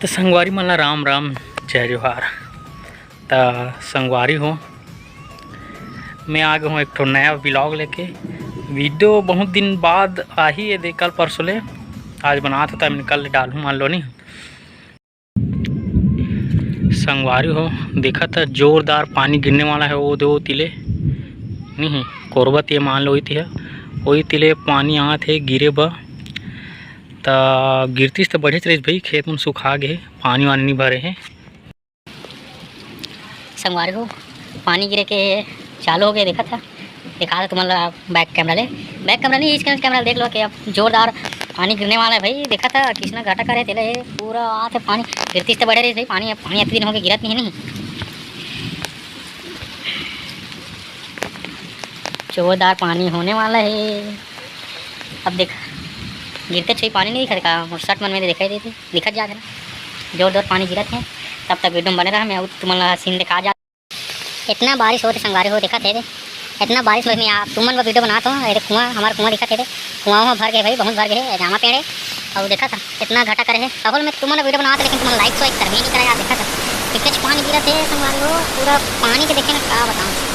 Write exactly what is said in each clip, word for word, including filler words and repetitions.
त संगवारी मन ला राम राम, जय जोहार। त संगवारी हो, मैं आ गे हों एक ठो नया vlog लेके। Video बहुत दिन बाद आही ये दे, कल परसों ले। आज बनात हों त मैं कल डालहूँ, मान लो नहीं। संगवारी हो, देखा था जोरदार पानी गिरने वाला है, वो दे वो तिले नहीं, कोरबा तिले मान लो, वही तिले, वही तिले पानी आत हे गिरे बर। त गिरतिस त बढ़िया रहिस भाई, खेत मन सुखा गे हे, पानी वानी नहीं भरे हे। संगवारी हो, पानी गिरे के चालू हो गया, देखा था, देखा था तुमन ला back camera ले, back camera नहीं, इस camera ले देख लो कि अब जोरदार पानी गिरने वाला है भाई। देखा था किसना घटा करे तेला, ये पूरा आत हे पानी, गिरतिस त बढ़िया रहिस भाई, पानी, पानी अतका दिन हो गया गिरत नहीं है, नहीं। जोरदार पानी होने वाला है। अब देख, गिरते छुई पानी नहीं दिखत का? मोर shirt मन में दिखाई देते, दिखत जात हे ना, जोर जोर पानी गिरत हे। तब तक video में बने रहा, मैं अउ तुमन ला scene दिखा जात। इतना बारिश होत हे संगवारी हो, देखत हे, इतना बारिश में मैं आप तुमन बर video बनात हों। ये देख कुआं, हमार कुआं दिखत हे, कुआं वहाँ भर गए भाई, बहुत भर गए हे, जामा पेड़ हे। अउ देखा था, इतना घटा करे हे। राहुल, मैं तुमन video बनात, लेकिन तुमन like तो एक तरह नहीं करा यार। देखा था, कितने पानी गिरत हे संगवारी हो, पूरा पानी के देखे में का बताऊं।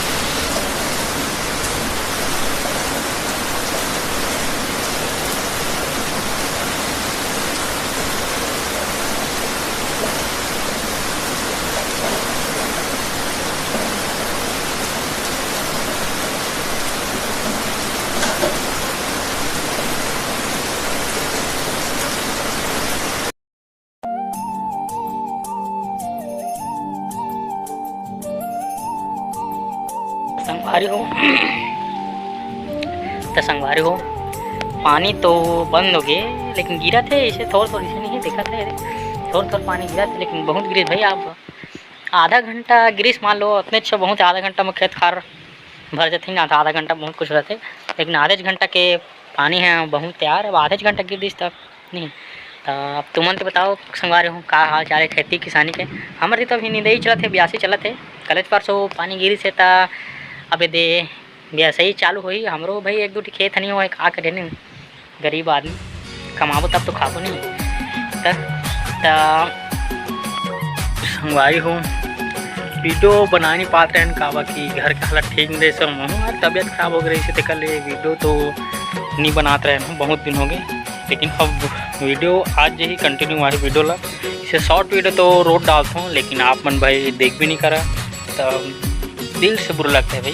संगवारी हो, त संगवारी हो, पानी तो बंद हो गए, लेकिन गिरत हे ऐसे थोर थोर, ऐसे नहीं हे, देखत हे, थोर थोर पानी गिरत हे, लेकिन बहुत गिरिस भाई। आप आधा घंटा गिरिस मान लो, अतने अच्छा बहुत, आधा घंटा में खेत खार भर जाथे ना, आधा घंटा बहुत कुछ रहथे, लेकिन आधेच घंटा के पानी हे बहुत यार। अब आधेच घंटा गिर दिस तब नहीं। त अब तुमन तो बताओ संगवारी हो, का हाल चाल हे खेती किसानी के? हमर तो अभी निंदई चलत हे, बियासी चलत हे। कलेच परसों पानी गिरिस हे त अब ये दे बियासी चालू होही। हमरो भाई एक दू ठी खेत हनी होए, का करे नहीं, गरीब आदमी, कमाबो तब तो खाबो नहीं। त, त संगवारी हो, video बना नहीं पात रहन, काबर कि घर के हालत ठीक नहीं रहे, सर महू हर तबीयत खराब हो गई रही, तेकर ले video तो नहीं बनात रहन हूँ, बहुत दिन हो गए। लेकिन अब video आज ही continue वाली video ला, इसे short video तो रोज डालता हूँ, लेकिन आप मन भाई देख भी नहीं करा, तो दिल से बुरा लगता है भाई।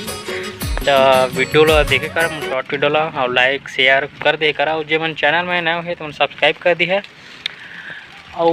तो video ला देखे करा, short video ला, और like share कर दे करा, और जे मन channel में नए हो तो मन subscribe कर दी है। और